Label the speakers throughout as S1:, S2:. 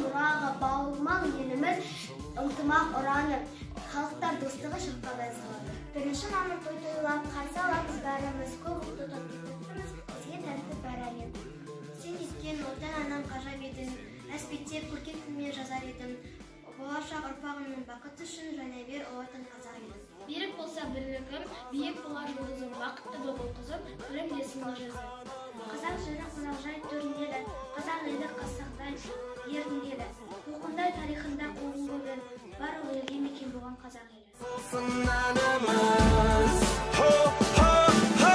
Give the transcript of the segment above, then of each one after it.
S1: мұраға бауырмал еліміз, ынтымақ ұраны, халықтар достығы шырқап ән салады. 1 мамыр той тойлап, қарсы аламыз бәріміз, көп ұлтты тату жұртымыз, бізге тәнті бар әлем.
S2: Сен еткен Отан анам ғажап едің, әспеттеп көркем тілмен жазар едім. Болашақ ұрпағымның бақыты үшін жайнай бер, ұлы Отан, қазақ елім.
S3: Берік болса бірлігім, биік болар жұлдызым, бақытты бол, қызым, білім де сыйлы жүзім.
S2: Қазақ жері қонақжай төрінде елі, қазақ елі қазақтар ердің елі. Толқындай тарихында қоғам көрген, барлық елге мекен болған қазақ елі.
S4: Хо, хо, хо!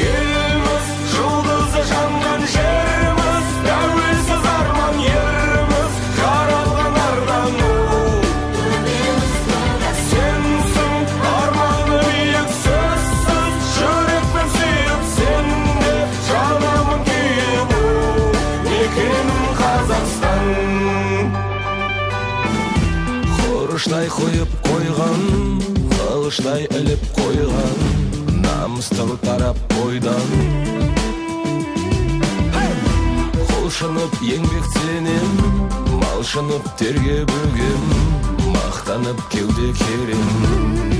S4: Еліміз жұлдызы жанған жеріміз, тәуелсіз арман еріміз, жаралған ардан ұл. Сенсің арманы биік, сөзсіз жүрекпен сүйіп, сен де жанамын күйіп, мекенім Қазақстан.
S5: Құрыштай қойып қойған, қылыштай іліп қойған, намысты тарап бойдан. Құлшынып еңбектенем, малшынып терге бөгем, мақтанып кеуде керем.